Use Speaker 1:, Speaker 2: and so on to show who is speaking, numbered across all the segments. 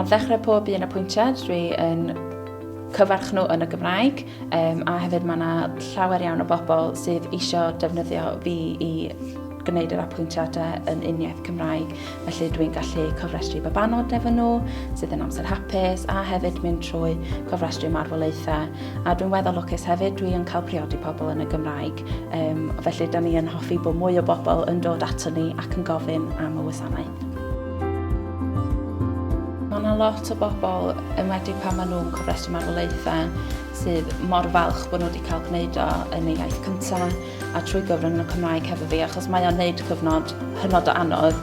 Speaker 1: Ar ddechrau pob un apwyntiad dwi yn cyfarch nhw yn y Gymraeg um, a hefyd mae yna llawer iawn o bobl sydd eisiau defnyddio fi i gwneud yr apwyntiadau yn uniaith Cymraeg, felly dwi'n gallu cofrestru babanod efo nhw, sydd yn amser hapus, a hefyd mynd trwy cofrestru marwolaethau. A dwi'n weddol lwcus hefyd, dwi yn cael priodi pobl yn y Gymraeg, um, felly da ni yn hoffi bod mwy o bobl yn dod ato ni ac yn gofyn am y wasanaeth. Mae yna lot o bobl, enwedig pan maen nhw'n cofrestru marwolaethau, sydd mor falch bod nhw wedi cael gwneud o yn eu iaith cyntaf a trwy gyfrwng y Cymraeg hefo fi, achos mae o'n neud cyfnod hynod o anodd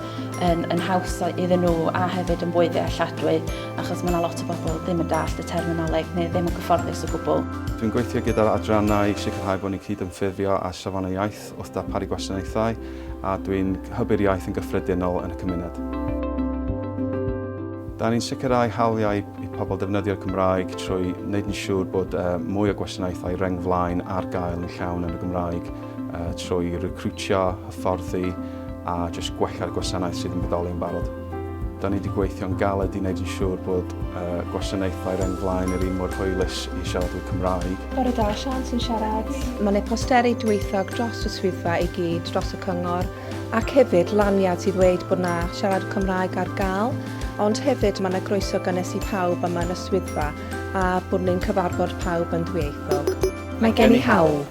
Speaker 1: yn, yn haws iddyn nhw a hefyd yn fwy ddealladwy, achos mae yna lot o bobl ddim yn dallt y terminoleg neu ddim yn gyfforddus o gwbl.
Speaker 2: Dwi'n gweithio gyda'r adrannau i sicrhau bod ni'n cydymffurfio â safonau iaith wrth darparu gwasanaethau a dwi'n hybu'r iaith yn gyffredinol yn y cymuned. Da ni'n sicrhau hawliau i pobl defnyddio'r Cymraeg trwy wneud yn siŵr bod uh, mwy o gwasanaethau reng flaen ar gael yn llawn yn y Gymraeg uh, trwy recrwtio, hyfforddi a jyst gwella'r gwasanaeth sydd yn bodoli yn barod. Da ni wedi gweithio'n galed i wneud yn siŵr bod uh, gwasanaethau reng flaen yr un mor hwylus i siaradwyr Cymraeg.
Speaker 3: Bore da, Sian sy'n siarad. Mae yna posteri dwyieithog dros y swyddfa i gyd, dros y cyngor, Ac hefyd lanyard sydd ddweud bod 'na siarad Cymraeg ar gael, ond hefyd mae 'na groeso gynnes i pawb yma yn y swyddfa a bod ni'n cyfarfod pawb yn ddwyieithog. Mae gen i hawl.